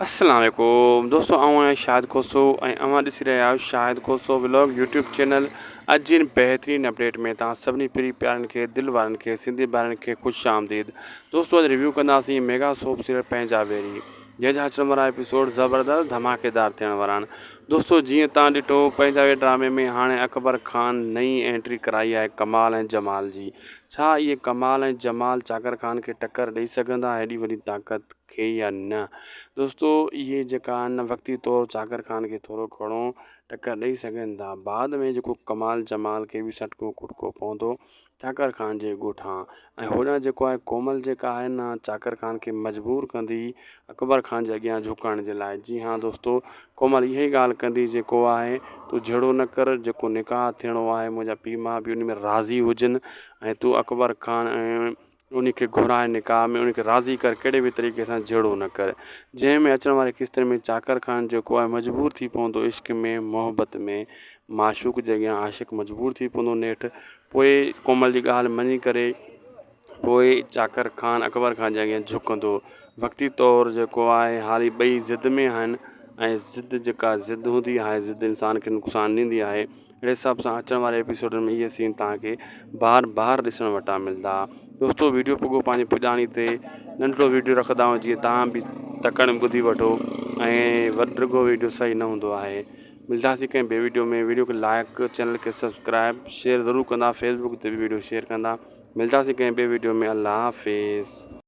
السلام عليڪم دوستو آئون آهيان شاهد کوسو ۽ اوهان ڏسي رهيا آهيو Shahid Khoso vlog YouTube channel اڄ جي بهترين اپڊيٽ ۾ توهان سڀني پري پيارن کي دل وارن کي سنڌي ڀائرن کي خوش آمديد دوستو اڄ ريويو ڪنداسين ميگا سوپ سيريل پنهنجا ويري جنهن جا اچڻ وارا ايپيسوڊ زبردست ڌماڪيدار ٿيڻ وارا آهن دوستو جيئن توهان ڏٺو پنهنجا ويري ڊرامي ۾ هاڻي اڪبر خان نئين انٽري ڪرائي آهي ڪمال ۽ جمال جي ڇا اهي ڪمال ۽ جمال چاڪر خان کي ٽڪر ڏئي سگهندا هيڏي وڏي طاقت کي يا نه. دوستو اهي جيڪا آهن وقتي طور چاڪر خان کي ٿورو گهڻو ٽڪر ڏئي سگهن ٿا بعد ۾ جيڪو ڪمال جمال کي به سٽڪو ڪٽڪو پوندو چاڪر خان جي ڳوٺان ۽ هوڏانهن جيڪو آهي ڪومل جيڪا آهي نه چاڪر خان کي مجبور ڪندي اڪبر خان جي اڳيان جهڪڻ جي لاء جي ها دوستو ڪومل اها ئي ڳالهه ڪندي جيڪو آهي تون جهيڙو نه ڪر جيڪو نڪاح ٿيڻو آهي منهنجا پيء ماء به ان ۾ راضي هجن ۽ تون اڪبر خان ۽ ان کي گهرائي نڪاح ۾ ان کي راضي ڪر ڪهڙي به طريقي سان جهيڙو نه ڪر جنهن ۾ اچڻ واري قسطن ۾ چاڪر خان جيڪو آهي مجبور ٿي پوندو عشق ۾ محبت ۾ معشوق جي اڳيان عاشق مجبور ٿي پوندو نيٺ پوء ڪومل جي ڳالهه مڃي ڪري پوء چاڪر خان اڪبر خان جي اڳيان جهڪندو وقتي طور جيڪو آهي حالي ٻئي ضد ۾ آهن ۽ ضد جيڪا ضد هوندي آهي ضد انسان کي نقصان ڏيندي آهي اهڙي حساب سان اچڻ واري ايپيسوڊن ۾ اهي سين توهان کي بار بار ڏسڻ وٽان ملدا دوستو ويڊيو پڳو پنهنجي پڄاڻي تي ننڍڙو ويڊيو رکندا آهيون جيئن توهان به تڪڙ ۾ ٻڌي وٺو ۽ وڏ ڊگهو ويڊيو صحيح نه هوندو آهي ملداسين ڪنهن ٻي ويڊيو ۾ ويڊيو کي لائڪ چينل کي سبسڪرائب شيئر ضرور ڪندا فيسبوڪ تي به ويڊيو شيئر ڪندا ملداسين ڪنهن ٻي ويڊيو ۾ الله حافظ.